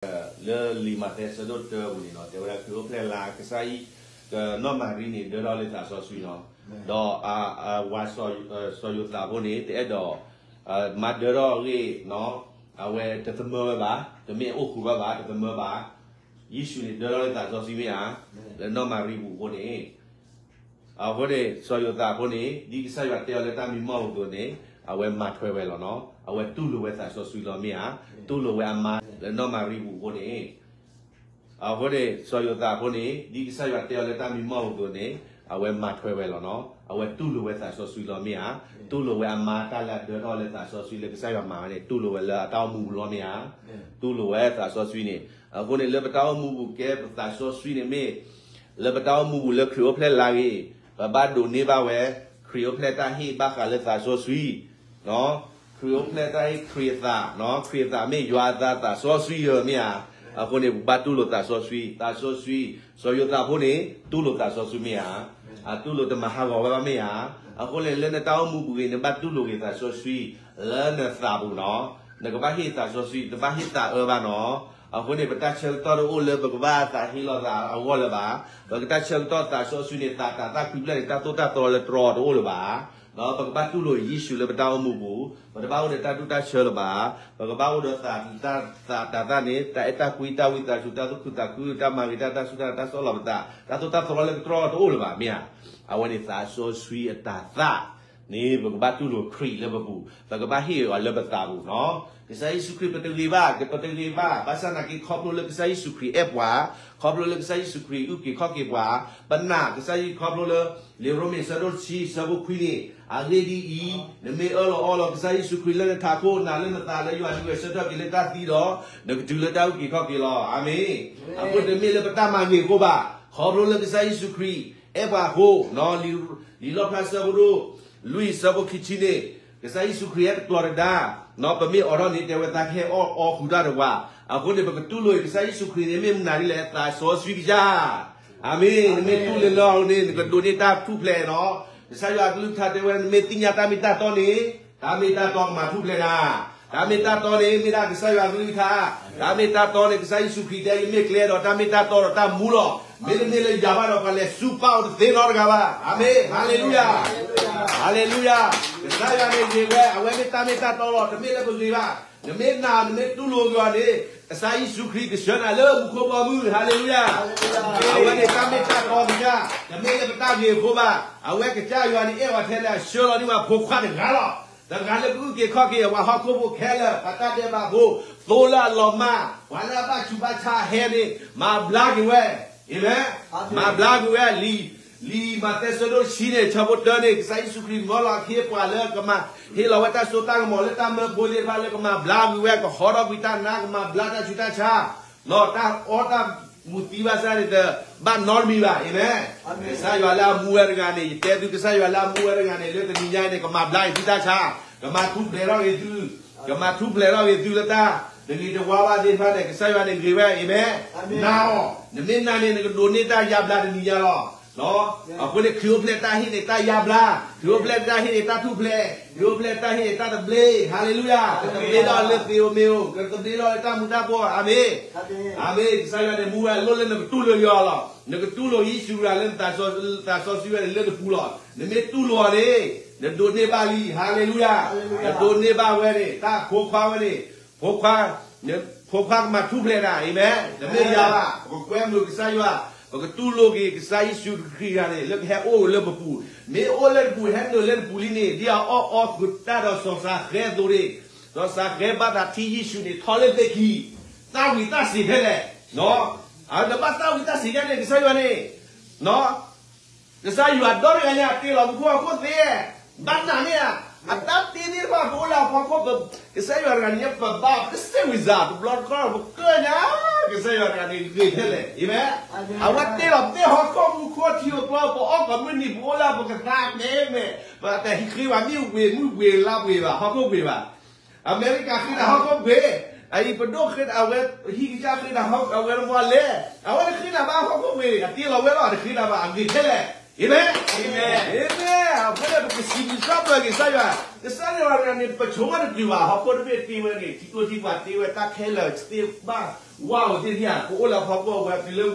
လၢလံာ်မးသဲဆၢဒိၣ်တၢအပူၤန့ၣ်လီၤ, တဲဝဲဒၣ်ခရံာ်အိၣ်ဖျဲၣ်လါ ကစၢ်အံၤ ကနီၢ်မၤရံန့ၣ် ဒၢထီၣ်လၢသးစီဆှံလီၤ. ဒီး စီၤယိၤသးဖိန့ၣ် တအဲၣ်ဒိး မၤဒၢထီၣ်အဂ့ၢ် အဝဲတသမၢဝဲဘၣ်, တမ့ၢ်အိၣ်ဃုာ်ဘၣ်ဘၣ်, တသမၢဘၣ်. ယ့ၣ်ၡူးန့ၣ် ဒၢထီၣ်လၢသးစီဆှံမ့ၢ်ဧါ, လၢနီၢ်မၤရံပူၤအဃိန့ၣ် အဃိန့ၣ် စီၤယိၤသးအဃိန့ၣ် ဒ်ကစၢ်ယွၤတဲအီၤလၢတၢ်မံမီၢ်အသိးန့ၣ် အဝဲမၤထွဲဝဲလီၤနီၤ. အဝဲတူၢ်လိာ်ဝဲသးစီဆှံလီၤမ့ၢ်ဧါ, တူၢ်လိာ်ဝဲအမါ လၢနီၢ်မၤရံပူၤအဃိန့ၣ် အဃိန့ၣ် စီၤယိၤသးအဃိန့ၣ် ဒ်ကစၢ်ယွၤတဲအီၤလၢတၢ်မံမီၢ်အသိးန့ၣ် အဝဲမၤထွဲဝဲလီၤနီၤ. အဝဲတူၢ်လိာ်ဝဲသးစီဆှံလီၤမ့ၢ်ဧါ, တူၢ်လိာ်ဝဲအမါတၢ်လၢအဒၢထီၣ်လၢသးစီဆှံလၢကစၢ်ယွၤမၤဝဲန့ၣ် တူၢ်လိာ်ဝဲလၢအတၢ်အိၣ်မူပူၤလီၤမ့ၢ်ဧါ, တူၢ်လိာ်ဝဲသးစီဆှံန့ၣ်. အဃိန့ၣ် လၢပတၢ်အိၣ်မူပူၤကဲပသးစီဆှံန့ၣ်မ့ၢ် လၢပတၢ်အိၣ်မူပူၤလၢခရံာ်အိၣ်ဖျဲၣ်လါဂ့ၤ, ပဘၣ်ဒိးန့ၢ်ဘၣ်ဝဲ ခရံာ်အိၣ်ဖျဲၣ်တၢ်ဟ့ၣ်ဘၣ်ဃးလၢသးစီဆှံ ခရံာ်အိၣ်ဖျဲၣ်တၢ်ဟ့ၣ်ခရံာ်အသး, ခရံာ်အသးမ့ၢ်ယွၤအသးသးစီဆှံဧၢမ့ၢ်ဧါ. အဃိန့ၣ် ပဘၣ်တူၢ်လိာ်သးစီဆှံ, သးစီဆှံ, စီၤယိၤသးဖိန့ၣ် တူၢ်လိာ်သးစီဆှံမ့ၢ်ဧါ, အတူၢ်လိာ်တမၤဟးဂီၤဝဲဘၣ်မ့ၢ်ဧါ. အဃိန့ၣ် လၢနတၢ်အိၣ်မူပူၤဂ့ၤ နဘၣ်တူၢ်လိာ်ဂ့ၤသးစီဆှံ လၢနသးပူၤနီၤ. နကဘၣ်ဟ့ၣ်သးစီဆှံ တဘၣ်ဟ့ၣ်သးအၢဘၣ်နီၤ. အဃိန့ၣ် ပတၢ်ဆၢကတီၢ်တအိၣ်လၢပကဘၣ်သးဟ့လီၤသးအဂီၢ်လၢၤဘၣ်. ပကတၢ်ဆၢကတီၢ်သးစီဆှံန့ၣ် သးတၤသၣ်ကွံဖျၢၣ်န့ၣ် တၢ်သိၣ်တၢ်သီလၢတြီတအိၣ်လၢၤဘၣ်. ပကဘၣ်တူၢ်လိာ်ယ့ၣ်ၡူးလၢပတၢ်အိၣ်မူပူၤ, ပတဘၣ်အိၣ်ဒီးတၢ်ဒူၣ်တၢ်ဆၢလၢၤဘၣ်. ပကဘၣ်အိၣ်ဒီးသး သးတၤသၣ်န့ၣ် တၢ်အဲၣ်တၢ်ကွံ တၢ်ဝံသးစူၤ တၢ်သူၣ်ခုသးခု တၢ်မၤဂ့ၤတၢ် တၢ်စူၢ်တၢ်နာ် တၢ်ဆီၣ်လီၤပသး တၢ်သိၣ်တၢ်သီလၢတြီတအိၣ်လၢၤဘၣ် မ့ၢ်ဧါ. အဝဲန့ၣ်သးစီဆှံအတၤသၣ်န့ၣ် ပကဘၣ်တူၢ်လိာ်ခရံာ်လၢပပူၤ, ပကဘၣ်ဟ့ၣ်အီၤလၢပသးပူၤနီၤ. ကစၢ်ယ့ၣ်ၡူးခရံာ်ပတဂ့ၤဘၣ်, ပတဂ့ၤဘၣ်, ဘၣ်ဆၣ်နာ်က့ခီဖျိလၢကစၢ်ယ့ၣ်ၡူးခရံာ်အဲၣ်ပှၤ, ခီဖျိလၢကစၢ်ယ့ၣ်ၡူးခရံာ်အုၣ်က့ၤခီၣ်က့ၤပှၤ, ပနာ်ကစၢ်ယ့ၣ်ၡူးခရံာ်ခီဖျိလၢ လံာ်ရိမ့ၤဆၢဒိၣ်တဆံ ဆၢဖိခွံန့ၣ်, အဂ့ၢ်ဒ်အံၤ, နမ့ၢ်အၢၣ်လီၤအီလီၤကစၢ်ယ့ၣ်ၡူးခရံာ်လၢနထးခိၣ် နာ်လၢနသးလၢယွၤဒုးဂဲၤဆၢထၢၣ်က့ၤလၢတၢ်သံဒီး, နကတုၤလၢတၢ်အုၣ်က့ၤခီၣ်က့ၤလီၤ. အၤမ့ၣ်. အဃိတမ့ၢ်လၢပတၢ်မၤဂ့ၤအဃိဘၣ်, ခီဖျိလၢကစၢ်ယ့ၣ်ၡူးခရံာ်အဲၣ်ပှၤအဃိ, လံာ်လီၣ်ဖျါဆၢဖိဒိၣ် လွံၢ်ဆၢဖိခံဆံန့ၣ်, ကစၢ်ယ့ၣ်ၡူးခရံာ်ဟဲတကျီၤတဒါ, ပမ့ၢ်အိးထီၣ်န့ၣ် တဲဝဲသးကဟဲအီၣ်အီဃုာ်တၢ်တဝၤ, အဃိန့ၣ် ပကတူၢ်လိာ်အံၤ ကစၢ်ယ့ၣ်ၡူးခရံာ်န့ၣ် မ့ၢ်မနုၤဒ်လဲၣ်, သးစီဆှံကစၢ် အၤမ့ၣ်, နမ့ၢ်တူၢ်လိာ်လၢအီၤန့ၣ် နကဒိးန့ၢ်တၢ်ထူၣ်ဖျဲးနီၤ. ကစၢ်ယွၤအကလုၢ်ကထါတဲဝဲ နမ့ၢ်သ့ၣ်ညါတၢ်မ့ၢ်တၢ်တီန့ၣ်, တၢ်မ့ၢ်တၢ်တီကမၤထူၣ်ဖျဲးနၤ. တၢ်မ့ၢ်တၢ်တီန့ၣ် မ့ၢ်ဒၣ်ကစၢ်ယွၤအကလုၢ်ကထါ, တၢ်မ့ၢ်တၢ်တီန့ၣ် ကစၢ်ယ့ၣ်ၡူးခရံာ်တဲ ယမ့ၢ်ကျဲဒီးတၢ်မ့ၢ်တၢ်တီဒီးတၢ်မူလီၤ. မ့တမ့ၢ်လၢယၤဘၣ်ဒီး ပှၤလဲၤစူၢ်ပာ်အိၣ်တသ့နီတဂၤဘၣ်. အၤမ့ၣ်, ဟါလ့လူယၤ, ဟါလ့လူယၤ. ကစၢ်ယွၤန့ၣ်ဂ့ၤဝဲ, အဝဲမ့ၢ်တၢ်မ့ၢ်တၢ်တီလီၤ, တမ့ၢ်လၢပဂ့ၤဘၣ်. နမ့ၢ်နာ် နမ့ၢ်တူၢ်လိာ်က့ၤအီၤန့ၣ်, ကစၢ်ယ့ၣ်ၡူးခရံာ်ကဆှၢနၤလၢမူခိၣ်ဘီမုၢ်, ဟါလ့လူယၤ. အဝဲန့ၣ်တၢ်မ့ၢ်တၢ်တီကစၢ်, တမ့ၢ်လၢပတၢ်ဂ့ၤအဃိဘၣ်. အဝဲကစၢ်ယွၤန့ၣ်အဲၣ်ဝဲထဲလဲၣ်, အဆှၢလီၤန့ၢ်ဝဲဖိခွါတဂၤလီၤ. တဂၤလၢကအုၣ်က့ၤခီၣ်က့ၤအဝဲဟီၣ်ခိၣ်ဖိခဲလၢာ်, ပှၤတၢ်ဒဲးဘးဖိ, သိလၢအလီၤမၢ်, ပှၤလၢအဘၣ်ဆူးဘၣ်ဆါအဟဲန့ၣ် မၤဘျါက့ၤဝဲ. အၤမ့ၣ်. မၤဘျါက့ၤဝဲလံ. လံာ်မးသဲဆၢဒိၣ်တဆံန့ၣ် ဆၢဖိတၢန့ၣ် ကစၢ်ယ့ၣ်ၡူးခရံာ်မၢလီၤအခ့အပှၤလၢကမၤ ဟ့ၣ်လီၤဝဲတၢ်စိတၢ်ကမီၤလၢတၢ်မၢဖိသ့ၣ်တဖၣ်လၢကမၤဘျါက့ၤဝဲ, ကဟီထီၣ်ကွံာ်တၢ်နါ, ကမၤဘျါတၢ်ဆူးတၢ်ဆါ တၢ်အီၣ်တၢ်မူသံဘၣ်ဆၣ်န့ၣ် တဘၣ်နီတမံၤဘၣ်. အၤမ့ၣ်. ကစၢ်ယွၤလၢအမူဝဲတဂၤန့ၣ်, ယတဲသုကစၢ်ယွၤလၢအမူဝဲတဂၤန့ၣ် လၢတနံၤညါအံၤန့ၣ် ကမၤဘျါက့ၤသုတၢ်ဆါ, ကမၤထူၣ်ဖျဲးထီၣ်က့ၤသု, ကမၤထူၣ်ဖျဲးထီၣ်က့ၤသုလၢတၢ်တဂ့ၤတဝါဘၣ်သ့ၣ်တဖၣ်န့ၣ် ကစၢ်ယွၤန့ၣ်ဂ့ၤဝဲ. အၤမ့ၣ်. နာ်အီၤ, နမ့ၢ်နာ်န့ၣ် နကဒိးန့ၢ်တၢ်ယါဘျါတနံၤညါလီၤ. အဃိန့ၣ် ခရံာ်အိၣ်ဖျဲၣ်တၢ်ဟ့ၣ်န့ၣ် တၢ်ယါဘျါ, ခရံာ်အိၣ်ဖျဲၣ်တၢ်ဟ့ၣ်န့ၣ် တၢ်ထူၣ်ဖျဲး, ခရံာ်အိၣ်ဖျဲၣ်တၢ်ဟ့ၣ်န့ၣ် တၢ်သဘျ့, ဟါလ့လူယၤ, တသဘျ့ဒီးလၢသ့အိၣ်မ့ၢ်အိၣ်, ကသဘျ့ဒီးလၢတၢ်မူၤတၢ်ဘှီး, အၤမ့ၣ်. အၤမ့ၣ်, ကစၢ်ယွၤန့ၣ်မူဝဲအလိၣ်လၢနကတူၢ်လိာ်ယွၤလီၤ. နကတူၢ်လိာ်ယ့ၣ်ၡူးတဂၤလၢနသးစီဆှံဝဲန့ၣ်လၢနပူၤလီၤ. နမ့ၢ်တူၢ်လိာ်အီၤန့ၣ် နဒိးန့ၢ်ဘၣ်လံ, ဟါလ့လူယၤ, နဒိးန့ၢ်ဘၣ်ဝဲန့ၣ် တၢ်ဖိခွါဝဲန့ၣ်, ဖိခွါ, ဖိခွါကမၤထူၣ်ဖျဲးနၤ, အၤမ့ၣ်. တမ့ၢ်ယၤဘၣ်, ပကကွဲမုာ်ကစၢ်ယွၤ, ပကတူၢ်လိာ်က့ၤကစၢ်ယ့ၣ်ၡူးခရံာ်တဂၤန့ၣ် လၢကဟဲအိၣ်လၢပပူၤ, မ့ၢ်အိၣ်လၢနပူၤ ဟဲနုာ်လၢနပူၤလံန့ၣ် ဒ်အအီၣ်အီဃုာ်တၢ်ဒီးစီၤစၤဃဲအသိးန့ၣ်, စီၤစၤဃဲဘၣ်သးထံၣ်ယ့ၣ်ၡူးန့ၣ် ထီၣ်လၢသ့ၣ်ခံ, သၣ်ဝံၤသၣ်စ့ၤဖဲလဲၣ်, အဝဲတဘၣ်သၣ်ဝံၤသၣ်စ့ၤဒ်န့ၣ် ကစၢ်ယွၤန့ၣ် ကစၢ်ယွၤဒီတဂၤညါ တ့လီၤမူခိၣ်ဟီၣ်ခိၣ်သ့, ဘၣ်နာ်န့ၢ်ဧါ, အတၢ်တ့သ့ၣ်တဖၣ် ပအိၣ်လၢအဖီခိၣ်, ကစၢ်ယွၤတဂၤန့ၣ် ပဘၣ်ပတစဲးဝံၤစၤ တဘျီတခီၣ် ပကၢၢ်ညါ, ကစၢ်ယွၤတဂၤန့ၣ်ဂ့ၤထဲလဲၣ်, အၤမ့ၣ်. အဝဲတ့လီၤသ့ၣ်ဟီၣ်ခိၣ်မူခိၣ်ထံဧိၤကျီ ပအီၣ်ကိးမုၢ်နံၤ ပအိၣ်လၢပကသါမဲမဲ, ပတဟံးဃ့ဘၣ်မ့ၣ်အူပှ့ၤမုၢ်ပှ့ၤလါပှ့ၤဘၣ် ဟီၣ်ခိၣ်ပှ့ၤဘၣ် အမဲရကၤဃ့တၢ်ဟီၣ်ခိၣ်ပှ့ၤ, အအံၤပဒိၣ်ဃ့တၢ်ဝဲ, ဟံၣ်ကစၢ်ဃ့တၢ်ဟီၣ်အဝဲတဘျီလဲၣ်, အဝဲတဃ့တၢ်ဘၣ်ဟီၣ်ခိၣ်ပှ့ၤ, အတ့လီၤဝဲလီၤ အတဃ့တၢ်ဘၣ် အဂ့ၤထဲလဲၣ်, အၤမ့ၣ်, အၤမ့ၣ်. အဃိန့ၣ် ပကစံးဘျုးစံးထီၣ်ပတြၢၤက့ၤကစၢ်ယွၤ, ကစၢ်ယွၤန့ၣ် ပဆိကမိၣ်တတုၤဘၣ်, ဟီၣ်ခိၣ်တဘ့ၣ်တ့ဝဲန့ၣ် ထံကျိထံကွာ်တ့ဝဲ တၢ်ခဲလၢာ်သ့ၣ်ဘၣ်ဝါဧိၤသ့ၣ်ဧါ, ပအိၣ်လၢဟီၣ်ခိၣ်အဝဲတုၤလၢပှၤတ့ဝဲ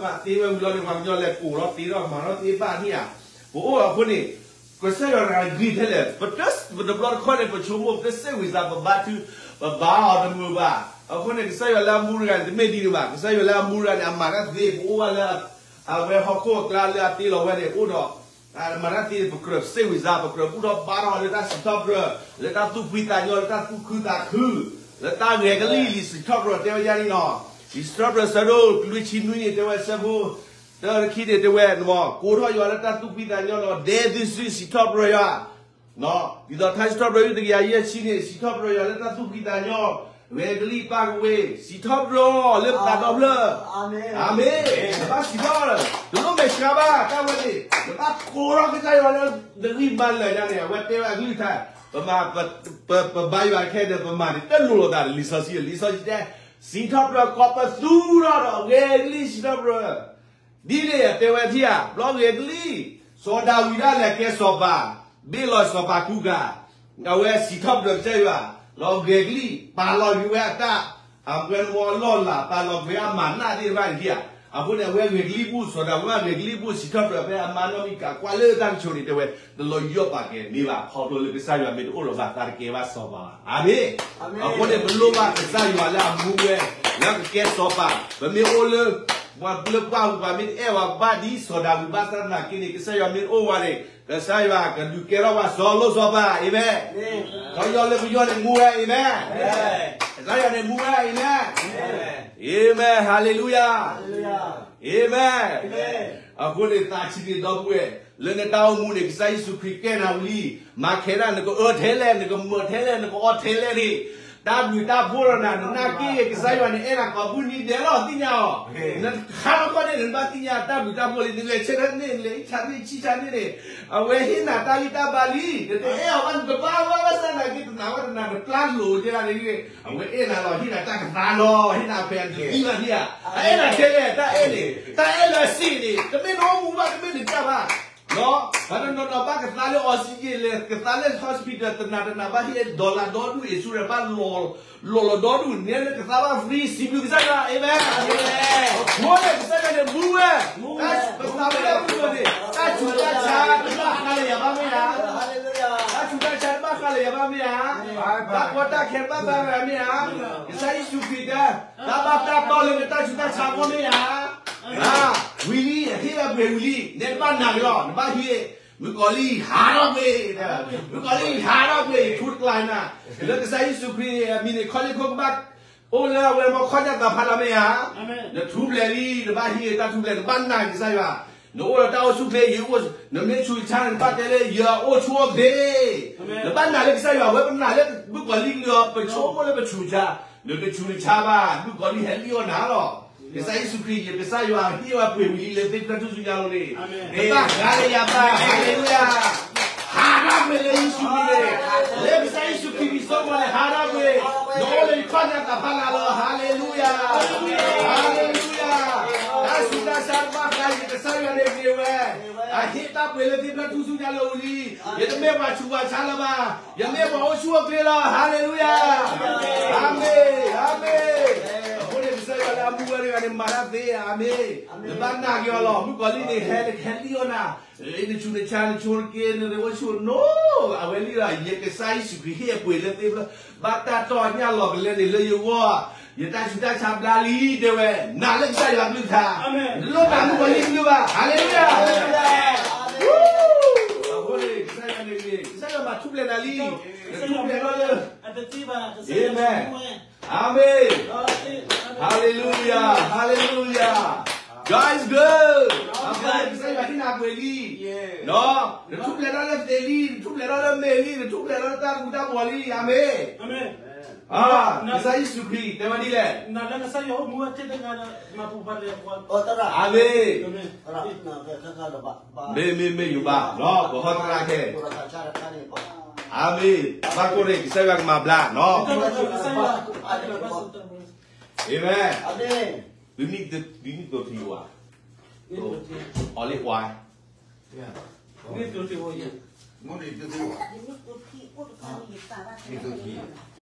ဝံၤလီၤန့ၣ် ပှၤကညီလဲၤကိးလီၤတ့ထီၣ်မၤထီၣ်သ့ၣ်ဘၣ်န့ၣ်ဧါ, ပအိၣ်အဃိန့ၣ် ကစၢ်ယွၤတဂၤဂ့ၤထဲလဲၣ်, ပတဘျီတခီန့ၣ် ပဆိကမိၣ် ပတစ့ၣ်ဝံၤစါ ပဘါထု ပဘါအီၤတမုာ်ဘၣ်. အဃိန့ၣ် ကစၢ်ယွၤလၢအမူတဂၤန့ၣ် တမ့ၢ်ဒ်န့ၣ်ဘၣ်, ကစၢ်ယွၤလၢအမူတဂၤန့ၣ် အမၤတၢ်သ့ ပအိၣ်ဘၣ်လၢ အဝဲဟီၣ်ခိၣ်အကျါလၢအတ့လီၤဝဲန့ၣ် အိၣ်ဒီး မၤတၢ်သ့န့ၣ် ပကြၢးစ့ၣ်ဝံၤစါ ပကြၢးဘူၣ်ထီၣ်ဘါထီၣ်လၢတၢ်စံးထီၣ်ပတြၢၤ, လၢတၢ်သူၣ်ဖှံသးညီ လၢတၢ်သူၣ်ခုသးခု, လၢတၢ်ဂဲၤကလံၣ်လံ စံးထီၣ်ပတြၢၤတဲဝဲဒ်န့ၣ်လီၤ. လံာ်စံးထီၣ်ပတြၢၤဆၢဒိၣ်လွံၢ်ဆံနွံန့ၣ် တဲဝဲဆၢဖိ တၢတခံန့ၣ် တဲဝဲ ကိးထီၣ်ယွၤလၢတၢ်သူၣ်ဖှံသးညီဒီး ဒဲသုစုစံးထီၣ်ပတြၢၤယွၤ ဒ်သိးထါစံးထီၣ်ပတြၢၤ တကယၤယဲၢ်ဆံန့ၣ် စံးထီၣ်ပတြၢၤယွၤလၢတၢ်သူၣ်ဖှံသးညီ, ဂဲၤကလံၣ်ပၢ်ကဝ့ၤ စံးထီၣ်ပတြၢၤလၢပသးဒီဖျၢၣ်, အၤမ့ၣ်, နဘၣ်စံးထီၣ်, တလိၣ်မဲာ်ဆှးဘၣ် တၢ်ဝဲန့ၣ် နဘၣ်ကိးထီၣ်ကစၢ်ယွၤလၢ နဂံၢ်ဘါလၢာ်ညါန့ၣ် အဝဲတဲဝဲအကလုၢ်ကထါ, ပမၤ ပဘါယွၤခဲဒီး ပမၤန့ၣ် တလိၤလိာ်သးဒီးလံာ်စီဆှံ, လံာ်စီဆှံတဲ စံးထီၣ်ပတြၢၤ ကိးပသူထီၣ်ဒီး ဂဲၤကလံၣ်စံးထီၣ်ပတြၢၤ ဒ်န့ၣ်အတဲဝဲထံဧါ, ဘျီဂဲၤကလံၣ်, စီၤဒၤဝံးဒၣ်လဲာ်ကဲစီၤပၤ, ဘ့ၣ်လီၤစီၤပၤကူကၤ, အဝဲစံးထီၣ်ပတြၢၤကစၢ်ယွၤ, ဒီးဂဲၤကလံၣ်, ပာ်လီၤက့ၤဝဲအတၢ်, အဝဲမ့ၢ်လီၢ်လၤ ပာ်လီၤက့ၤဝဲအမၤနၢ်သ့ၣ်တဖၣ်န့ၣ်ထံဧါ, အဃိန့ၣ် အဝဲဂဲၤကလံၣ်ဘူၣ် စီၤဒၤဝံးဂဲၤကလံၣ်ဘူၣ် စံးထီၣ်ပတြၢၤဖဲအမါနီၢ်မံၤကၤကွၢ်လၢတၢ်ကဆိးန့ၣ် တဲဝဲ, တလီၤယီၣ်ပာ်ကဲန့ၣ်ဘၣ် ခီဖျိလၢကစၢ်ယွၤမ့ၢ်တအိၣ်လၢၤဘၣ် သးတကဲဘၣ်စီၤပၤဘၣ်. အၤမ့ၣ်. အဃိန့ၣ် ပလိၣ်ဘၣ်ကစၢ်ယွၤလၢအမူဝဲ, လၢကကဲစီၤပၤ, ပမ့ၢ်အိၣ်လၢ ပှၤလၢပှၢ်ပူၤ ပှၤမ့ၢ်တအဲၣ်ဝဲဘၣ်ဒ်စီၤဒၤဝံးဘၣ်ဆၣ်သနာ်က့န့ၣ် ကစၢ်ယွၤမ့ၢ်တအိၣ်ဝဲန့ၣ် ကစၢ်ယွၤကဒုးကဲထီၣ်ပှၤစီၤလိၤစီၤပၤ, အၤမ့ၣ်. ခီယီၢ်လၢပယီၢ်န့ၣ်မူဝဲ, အၤမ့ၣ်. ကစၢ်ယွၤန့ၣ်မူဝဲ, အၤမ့ၣ်. အၤမ့ၣ်, ဟၤလ့လူယၤ, အၤမ့ၣ်. အဃိန့ၣ် သးဆံးန့ၣ် ဒီပုၢ်ဝဲၢ်, လၢနတၢ်အိၣ်မူန့ၣ် ကစၢ်ယ့ၣ်ၡူးခရံာ်ကဲနၤဝံၤလံ, မၤခဲဒၣ် နကအၢထဲလဲၣ် နကမၢထဲလဲၣ် နကအီထဲလဲၣ်န့ၣ်, တၢ်ဘျုးတၢ်ဖှိၣ်ဒီးနၤ နနာ်က့ ကစၢ်ယွၤန့ၣ် အဲၣ်နၤကိးမုၢ်နံၤဒဲးလီၤ သ့ၣ်ညါအီၤ, နခါလီၤခီန့ၣ် နဘၣ်သ့ၣ်ညါတၢ်ဘျုးတၢ်ဖှိၣ်လံ, နဂဲၤဆၢထၢၣ်န့ၣ် နလဲၤဆံဆံန့ၣ်, အဝဲဟ့ၣ်နၤတၢ်ဂံၢ်တၢ်ဘါလံ, နတအဲၣ်အီၤဘၣ် နတဘၣ်ဝဲဘၣ်ဆၣ်သနာ်က့ တနာ်ဝဲတနာ် နပျၢ်လိာ်ကဲဒၣ်န့ၣ် အဝဲအဲၣ်နၤလီၤ ဟ့ၣ်နၤတၢ်ကသါလီၤ ဟ့ၣ်နၤဖဲအနံၤသံဘၣ်န့ၣ်ဧါ, အအဲၣ်နၤထဲလဲၣ် တၢ်အဲၣ်န့ၣ် တၢ်အဲၣ်လၢအစ့ၣ်န့ၣ် တမ့ၢ်နအိၣ်မူဘၣ် တမ့ၢ်နကၢ်ဘၣ်, ပှၤတနီၤနီၤဘၣ်ကသါလၢ oxygen လဲၣ် ကသါလၢ hospital တနာ်တနာ်ဘၣ်ဟ့ၣ် dollar ဒီဒူၣ်အ့ၣ်ဆူၣ်ဒီးဘၣ်လီၤလီၤဒီဒူၣ်န့ၣ် နကသါဘၣ် free စံးဘျုးကစၢ်ယွၤ အၤမ့ၣ်, အဃိန့ၣ် ကစၢ်ယွၤန့ၣ် မူဝဲ, ပသးဝဲဒၣ်မူဝဲန့ၣ် တၢ်ဆူးတၢ်ဆါတဘၣ်ဃးလၢယၤဘၣ်မ့ၢ်ဧါ, တၢ်ဆူးတၢ်ဆါတဘၣ်ဃးလၢယၤဘၣ်မ့ၢ်ဧါ, တၢ်ကီတၢ်ခဲတဘၣ်ဘၣ်မ့ၢ်ဧါ, ကစၢ်ယ့ၣ်ၡူးခရံာ်တဲ တၢ်ဘၣ်တၢ်တီလၢနတၢ်ဆူးတၢ်ဆါအဂီၢ်မ့ၢ်ဧါ, ဝံၤလံ ဟ့ၣ်ဝဲပှဲၤဝံၤလံ နဲတဘၣ်နာ်က့ၤလီၤ နဘၣ်ဟ့ၣ်, မုၣ်ကီၤလံၢ် ဟးထီၣ်ကွံာ်, မုၣ်ကီၤလံၢ် ဟးထီၣ်ကွံာ် ထူတကျါနၤ, လၢကစၢ်ယ့ၣ်ၡူးခရံာ်အမံၤန့ၣ် ခီလ့ၣ်ခိၣ်ကဘၣ် အိၣ်လၢအဝဲမ့ၢ်ခီၣ်ညၣ်သးဖးလၢမ့ၢ်ဧါ, နထူၣ်ဖျဲးလံ နဘၣ်ဟ့ၣ်တၢ်ထူၣ်ဖျဲး နဘၣ်နာ်က့ၤကစၢ်ယွၤ, နအိၣ်ဒီးတၢ်အိၣ်ဆူၣ်ချ့ ယအိၣ်, နမ့ၢ်ဆူးတဆါန့ၣ် နဘၣ်တဲလၢယအိၣ်ဆူၣ်အိၣ်ချ့, နဘၣ်နာ်လၢကစၢ်ယွၤ အဝဲပနာ်လၢမုၣ်ကီၤလံၢ်ကလုၢ်အီၤ ပဆိကမိၣ်လၢပဆူးတဆါ, နတဆူးတဆါဘၣ် မုၣ်ကီၤလံၢ်ဟဲလံၣ်အီၣ်နၤလီၤ, ကစၢ်ယ့ၣ်ၡူးခရံာ် ယကစၢ်ယွၤဟ့ၣ်ဝဲပှဲၤဝံၤလံလၢသ့ၣ်ဖျၢၣ်ထူၣ်စုညါလိၤန့ၣ်, နတဘၣ်ဃးလၢယၤဘၣ် ဟၤလ့လူယၤ ဟးထီၣ်ကွံာ်လၢယ့ၣ်ၡူးခရံာ်န့ၣ်, လၢကစၢ်ယ့ၣ်ၡူးခရံာ်မံၤစိကမီၤန့ၣ် ဟးထီၣ်ကွံာ်, နအိၣ်လၢယခီၣ်ညါသးဖးလၢ်လီၤ ဟၤလ့လူယၤ, ဟၤလ့လူယၤ, တၢ်ဆူးတၢ်ဆါတဘၣ်ဃး ယကစၢ်ယွၤန့ၣ်ဂ့ၤဝဲ, အဟ့ၣ်တၢ်ပှ့ၤလၢသ့ၣ်ဖျၢၣ်ထူၣ်စုညါလိၤဝံၤလံ, ယတမ့ၢ်ပှၤဆူးပှၤဆါလၢၤဘၣ်, ယမ့ၢ်ပှၤအိၣ်ဆူၣ်အိၣ်ချ့လီၤ ဟၤလ့လူယၤ, အၤမ့ၣ် အၤမ့ၣ်, အဃိန့ၣ် ကစၢ်ယွၤလၢအမူဝဲတဂၤန့ၣ် မၤတၢ်သ့ အၤမ့ၣ်, နဘၣ်နာ်က့ၤအီၤလီၤ မုၣ်ကီၤလံၢ်န့ၣ် ဟဲဟဲလံၣ်အီၣ်နၤ, နဆူးနဆါ နဆိက့ နအိၣ်ဆူၣ် no, အဝဲလံလီၤ ယကစၢ်ယ့ၣ်ၡူးခရံာ်ဟ့ၣ်အပှ့ၤလၢသ့ၣ်ဖျၢၣ်, ဘၣ်တၢ်တီၢ်ညၣ်လီၤကလဲန့ၣ်လၢယဂီၢ်, ယတၢ်ဆူးတၢ်ဆါဘျါလံတဲဝဲ, နာ်လၢကစၢ်ယွၤကလုၢ်ကထါ, နလိၣ်နာ်မုၣ်ကီၤလံၢ်ကလုၢ်ဘၣ် ဟၤလ့လူယၤ, အဃိန့ၣ် ကစၢ်ယွၤန့ၣ် ကစၢ်ယွၤမၤထူၣ်ဖျဲးနၤလံ, နထူၣ်ဖျဲးထီၣ်လၢ, အၤမ့ၣ် Amen. Hallelujah. Hallelujah. God is good. အဃိန့ၣ် ကစၢ်ယွၤဟ့ၣ်နၤပှ့ၤလံ, နထူၣ်ဖျဲးထီၣ်လၢသ့လံ, နထူၣ်ဖျဲးထီၣ်လၢမ့ၤလံ, နထူၣ်ဖျဲးထီၣ်လၢတၢ်ကူတၢ်ပီၤလံ, အၤမ့ၣ်. ကစၢ်ယ့ၣ်ၡူးခရံာ်တဲဝဲဒ်လဲၣ်, အၤမ့ၣ်, မ့ၢ်မ့ၢ်မ့ၢ်ယိၤဘၣ်, ပဟီၣ်သရၣ်ခဲ, အၤမ့ၣ်, ဘၣ်ကိၢ်န့ၣ် ကစၢ်ယွၤကမၤဘျါနီၤ, အၤမ့ၣ်, ဒ်န့ၣ်သိးထံဝါ, olive oil, မ့ၢ်န့ၣ်တသ့ဘၣ်, မ့ၢ်သိခံ,